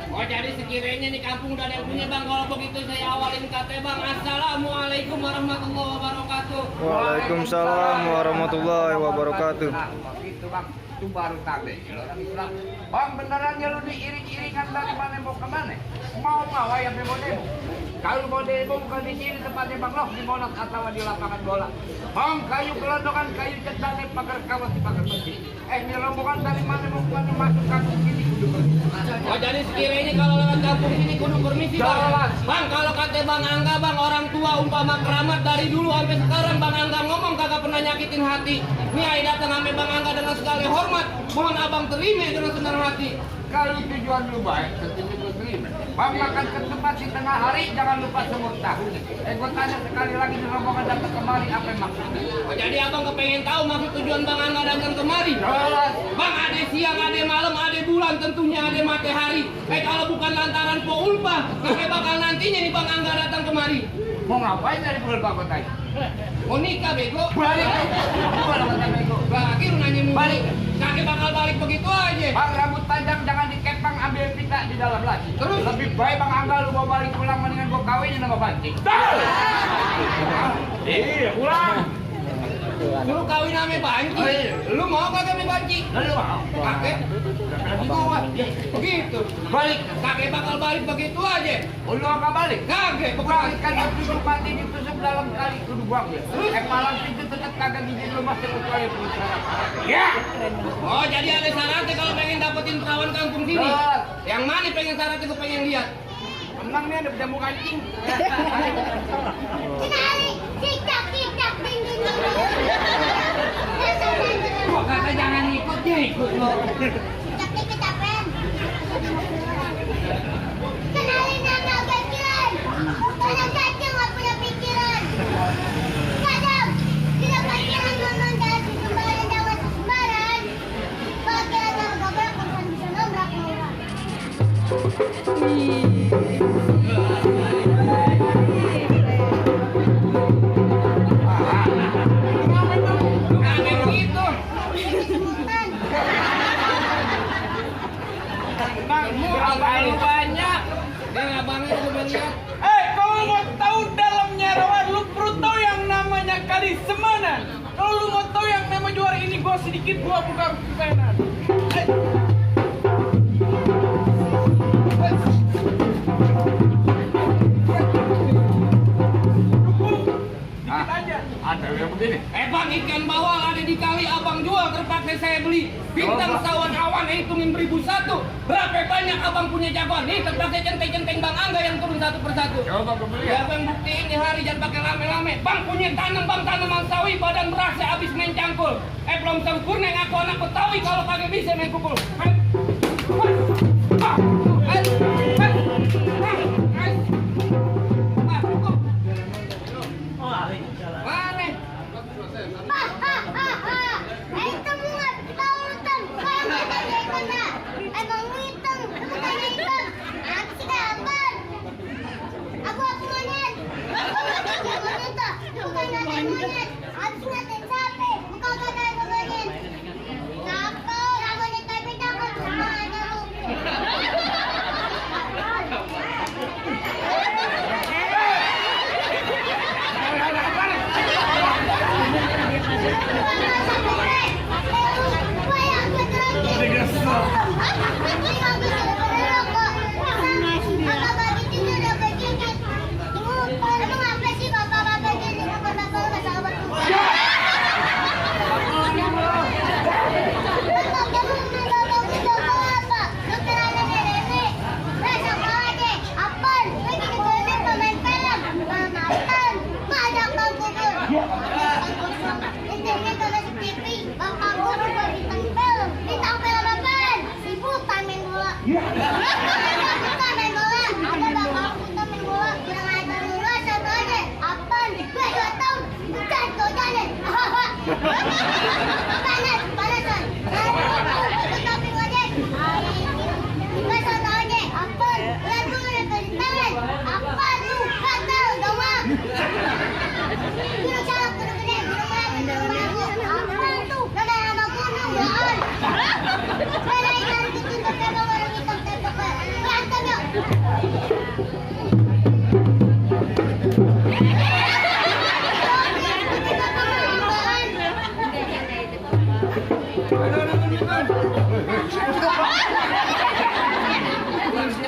Oh jadi sekiranya nih kampung udah ada yang punya bang. Kalau begitu saya awalin kata bang. Assalamualaikum warahmatullahi wabarakatuh. Waalaikumsalam warahmatullahi wabarakatuh. Nah, begitu bang, itu baru tanda orang Islam. Bang beneran ya lu diiring-iringan dari mana mau ke mana? Mau ya mau demo? Kalau mau demo bukan di sini tempatnya bang loh, di Monas atau di lapangan bola. Bang kayu kelondongan, kayu cendana, pagar kawas, pagar besi. Ini rombongan dari mana mau ke mana masuk kampung sini kudu permisi. Oh jadi sekiranya kalau lewat kampung sini kudu permisi bang. Bang kalau kata bang Angga bang orang tua umpama keramat dari dulu sampai sekarang bang Angga ngomong kagak pernah nyakitin hati. Nih ay datang sampai bang Angga dengan segala hormat. Mohon abang terima dengan senang hati. Kalau tujuan lu baik, tentu lu terima. Bang makan ke tempat di tengah hari, jangan lupa semur tahu. Gue tanya sekali lagi di rombongan datang kemari, apa yang maksudnya? Oh, jadi abang kepengen tahu maksud tujuan bang Angga datang kemari? Jelas. Bang ada siang, ada malam, ada bulan, tentunya ada matahari. Kalau bukan lantaran po ulpa, kakek bakal nantinya nih bang Angga datang kemari. Mau ngapain dari bulan Bang Kota? Mau nikah bego? Balik. Bukan kata bego. Lagi lu nanya mulu. Balik. Kakek bakal balik begitu aja. Bang rambut panjang jangan dikepang, ambil pita di dalam lagi. Terus? Lebih baik Bang Angga lu bawa balik pulang mendingan gua kawinin sama Banting. Iya pulang. Lu kawin sama Banci. Oh, iya. Lu mau kagak sama Banci? Lalu mau. Kakek? Lagi mau. Begitu. Balik. Kakek bakal balik begitu aja. Lu agak balik. Kakek Bukan bukan. kan itu mati ditusuk dalam kali kudu buang ya. Malam itu tetap kagak izin lu masuk kecuali perusahaan. Ya. Oh jadi ada syaratnya kalau pengen dapetin perawan kampung sini. Betul. Yang mana pengen syaratnya gue pengen lihat? Emang nih ada jamu kancing. Kenali, cicak, cicak, ding, ding, ding. Kok kata jangan ikut dia ikut lo. Cicak, dikit, apaan? Kenalin nama pikiran. Anak kecil nggak punya pikiran. Kadang, tidak pikiran ngomong dari sembarangan jawab sembarangan. Kalau kira nama gobrak, bukan bisa nobrak orang. Kakek gitu. Bangmu terlalu banyak. Dia abangnya udah lihat. Kalau mau tahu dalamnya rawan, lu perlu tahu yang namanya kali semana. Kalau lu mau tahu yang nama juara ini, gua sedikit gua buka penan. Dikit aja. Ada yang begini. Bang ikan bawal ada di kali abang jual terpaksa saya beli. Bintang sawan awan hitungin 1001. Berapa banyak abang punya jagoan? Nih terpaksa centeng-centeng bang Angga yang turun satu persatu. Coba kembali. Siapa yang buktiin di hari jangan pakai lame-lame. Bang punya tanam bang tanaman sawi badan berasa habis main cangkul. Belum sempurna ngaku anak Betawi kalau kagak bisa main pukul.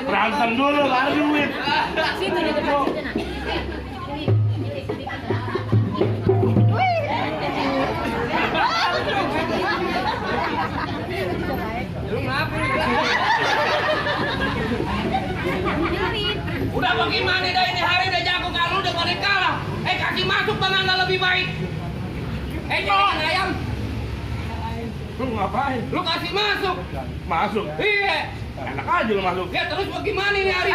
Berantem dulu baru duit. Udah bagaimana dah ini hari udah jago kalau udah pada kalah. Kasih masuk Bang Angga lebih baik. Jangan ayam. Lu ngapain? Lu kasih masuk. Masuk. Iya. Enak aja lu masuk. Ya terus bagaimana ini hari?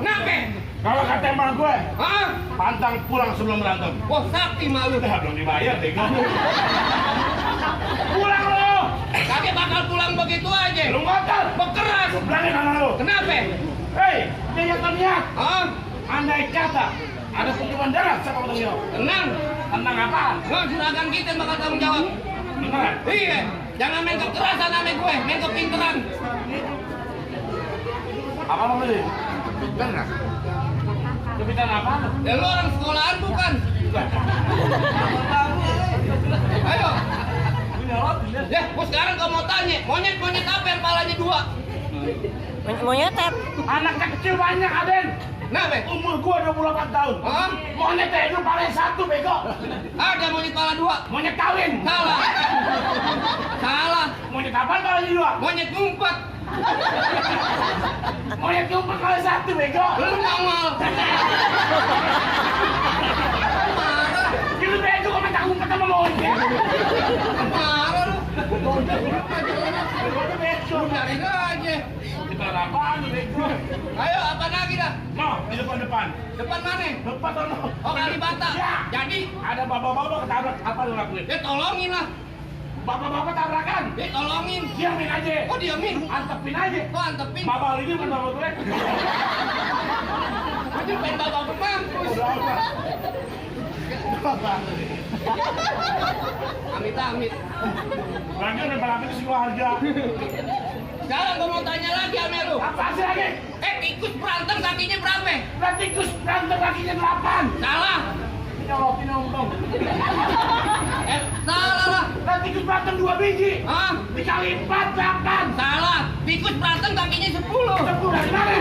Kenapa? Kalau kata emak gue, Hah? pantang pulang sebelum berantem. Wah sakti malu. Udah belum dibayar deh. Pulang lu. Kakek bakal pulang begitu aja. Lu ngotot. Berkeras. Berani anak lu. Kenapa? Hei, niat. Hah? Andai kata ada kunjungan darat sama Bang Yo. Tenang. Tenang apaan? Nggak juragan kita yang bakal tanggung jawab. Beneran? Iya. Jangan main kekerasan sama gue, main kepinteran. Apa lo beli? Benar. Kepitan apa lu? Ya lu orang sekolahan bukan? Ayo. Ya, gua sekarang kau mau tanya, monyet apa yang palanya dua? Monyetet. Anak kecil banyak, Aden. Kenapa? Umur gua 28 tahun. Hah? Monyet itu paling satu, bego. Ada monyet pala dua. Monyet kawin. Salah. Salah. Monyet apaan palanya dua? Monyet ngumpet. Monyet umpet paling satu, bego. Lu nongol. Marah. Itu bego kok minta umpet sama monyet. Marah lu. Itu bego. Biarin aja. Kita apaan, bego? Ayo, apa lagi dah? No, di depan. Depan mana? Depan sono. Oh, Kalibata. Ya. Jadi, Ada bapak-bapak ketabrak, apa lu lakuin? ya tolongin lah. Bapak-bapak tabrakan. Ya tolongin. Diamin aja. Oh, diamin. Antepin aja. Oh, antepin. Bapak ini bukan bapak gue. Aduh, pengen bawa ke mampus. Udah apa? Amit-amit. Lagi udah berapa sih keluarga? Sekarang gua mau tanya lagi sama lu. Apa sih lagi? Tikus berantem kakinya berapa? Lah tikus berantem kakinya 8. Salah. Nyolokin untung. Salah lah. Lah tikus berantem 2 biji. Hah? Dikali 4, 8. Salah. Tikus berantem kakinya 10. 10 dari mana?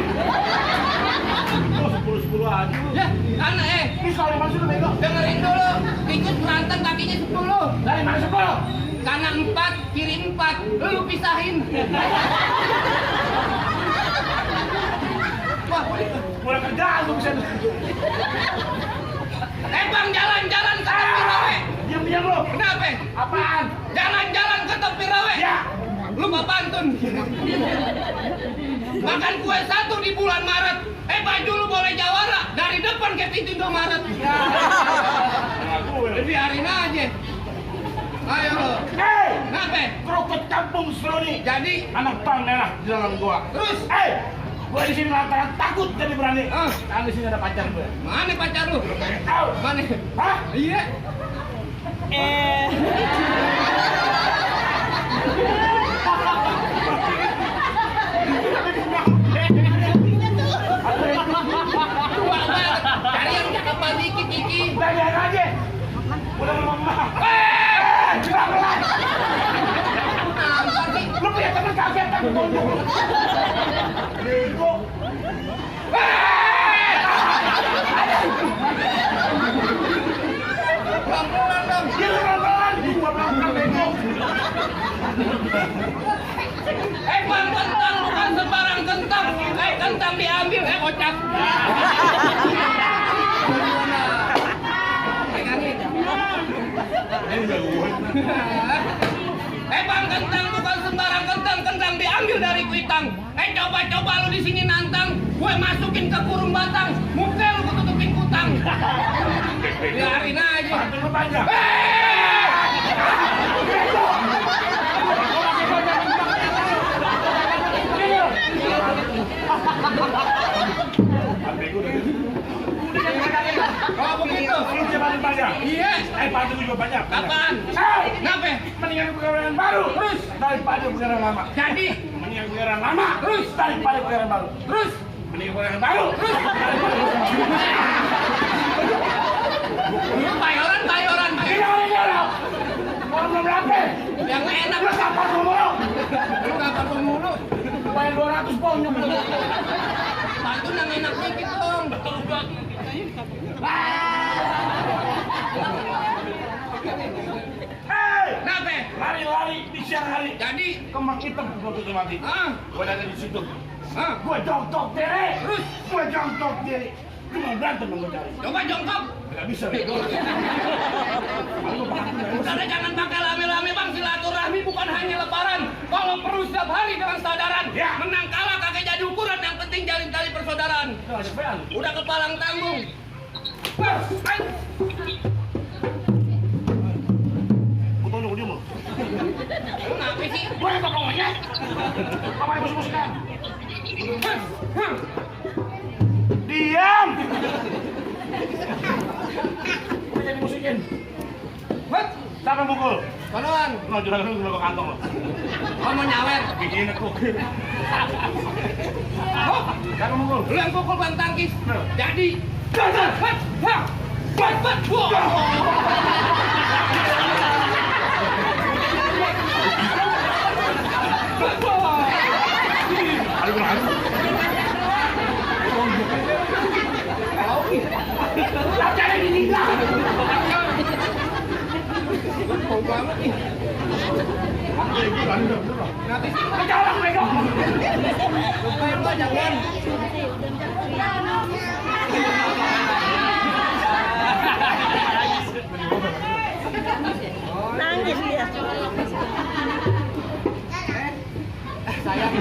Oh, 10 aja. Ya, karena Ini soal yang masuk bego. dengerin dulu. Tikus berantem kakinya 10. Dari mana 10? Kanan 4, kiri 4. Lu pisahin. Wah, Mulai kerjaan tuh bisa. Bang, jalan-jalan ke tepi rawe. Diam lu. Kenapa? Apaan? Jalan-jalan ke tepi rawe. Ya. Lu mau pantun. Makan kue 1 di bulan Maret. Baju lu boleh jawara dari depan ke pintu Indomaret. Biarin aja. Ayo lu. Hei! Kenapa? Kroket kampung Seroni. Jadi, Anak pang merah di dalam gua. terus Gua di sini lantaran takut jadi berani. Ah. Kan di sini ada pacar gue. mana pacar lu? Tahu? Mana? Hah? Iya. Tua banget. Cari yang cakep dikit, Iki. Biarin aja. Udah mama. Pelan-pelan. Apa sih? Lu punya teman kaget kan tonjok. Bego. Pelan-pelan dong. Dia pelan-pelan. Gua pelan-pelan bego. Bang, kentang bukan sembarang kentang. Kentang diambil, kocak. Pegangin. Bang, kentang bukan sembarang kentang. Kentang diambil dari kuitang. Coba-coba lu di sini nantang. Gue masukin ke kurung batang. Muka lu gue tutupin kutang. Biarin aja. Pantu lu panjang. Kalau begitu. Lu dia paling panjang. Iya. Pantu juga banyak. Kapan? Kenapa? Mendingan pegawai baru. Terus daripada pegawai lama. Jadi, Mendingan pegawai lama. Terus? Daripada pegawai baru. terus Beli yang baru. Bayoran. Mau berapa? Yang enak. Lu kapan mulu? Lu kapan mulu? Bayar 200 pound nyebel. Bantu yang enak dikit dong. Hei! Kenapa? Lari-lari di siang hari. Jadi, Kembang hitam waktu itu mati. Gua ada di situ. Gua jongkok diri. Terus? Gua jongkok diri. Lu mau berantem sama gua cari? coba jongkok. Gak bisa. Udah deh, jangan pakai rame-rame bang, silaturahmi bukan hanya lebaran. Kalau perlu setiap hari dengan sadaran. Ya. Menang kalah kagak jadi ukuran, yang penting jalin tali persaudaraan. Udah kepalang tanggung. Gua tanya dia mau. Kenapa sih? Gua yang pokoknya. Apa yang musik-musikan? Diam! Udah jadi musikin. Siapa yang pukul? Konon, Mau juragan lu ke kantong lo. mau nyawer. Bikin aku. Oh, Siapa yang pukul? lu yang pukul bang tangkis. Jadi, Aduh, aduh. Latihan ini lah. Bau banget nih. Nanti sih, Jangan pegang. lupain gua jangan. Nangis dia. Sayang.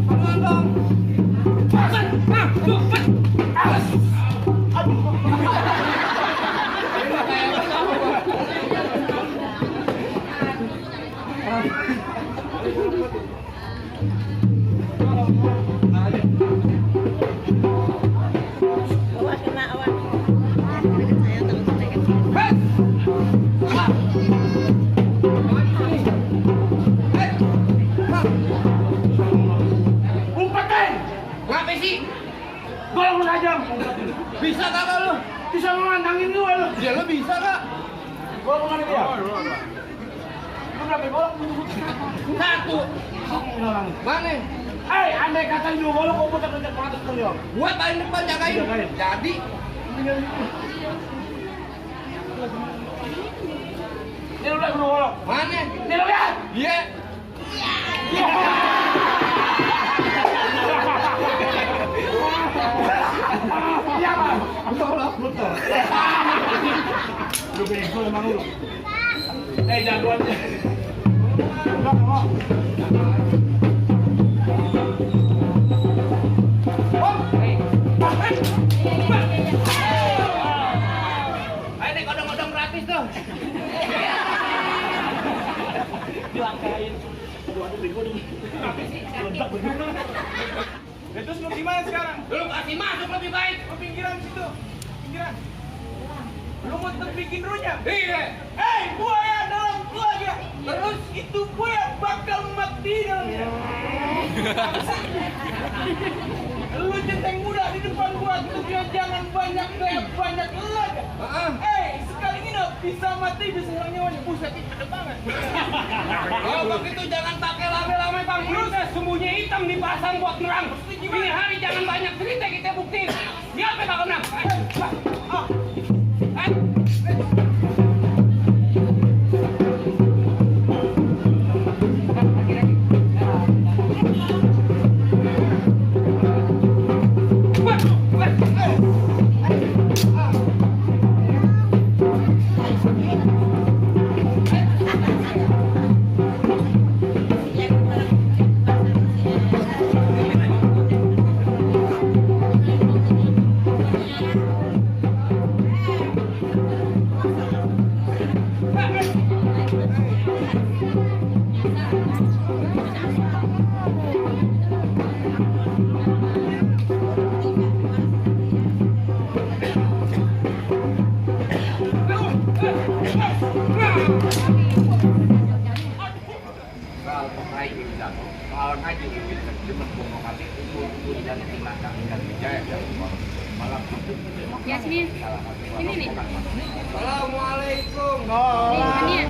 Konon dong. Awas kena awas. Saya takut pegang. Umpetin. Ngapa sih? Golong lu aja. Bisa kagak lu? Bisa ngantangin gue lu. Ya lu bisa kak? Golong mana dia? Lu berapa golong? Satu. Mana? Hei, andai kata lu golong, gua putar ke 100 miliar. Gua paling depan jagain. Jagain. Jadi, Ini lu lihat gua golong. mana? Ini lu lihat. Iya. Iya, Bang. Betul. Lu bego emang lu. Jagoannya. Enggak mau. Ayo nih kodong-kodong gratis tuh. Dilangkain. Aduh, bego nih. Meledak begitu. Ya, terus lu gimana sekarang? Lu kasih masuk lebih baik. Lu pinggiran situ. Pinggiran. Lu mau bikin runya? Iya. Hei, buaya dalam telaga. Terus Itu buaya bakal mati dalamnya. Lu centeng muda di depan gua, tutupnya jangan banyak gaya, banyak laga. Sekali ini bisa mati, bisa hilang nyawanya. Buset, itu gede banget. kalau begitu jangan pakai lame-lame bang. Terus sembunyi hitam dipasang buat nerang. Ini hari jangan banyak cerita, kita buktiin. Siapa yang bakal menang? Ya sini. Ini nih. Assalamualaikum. Nih, ini ya.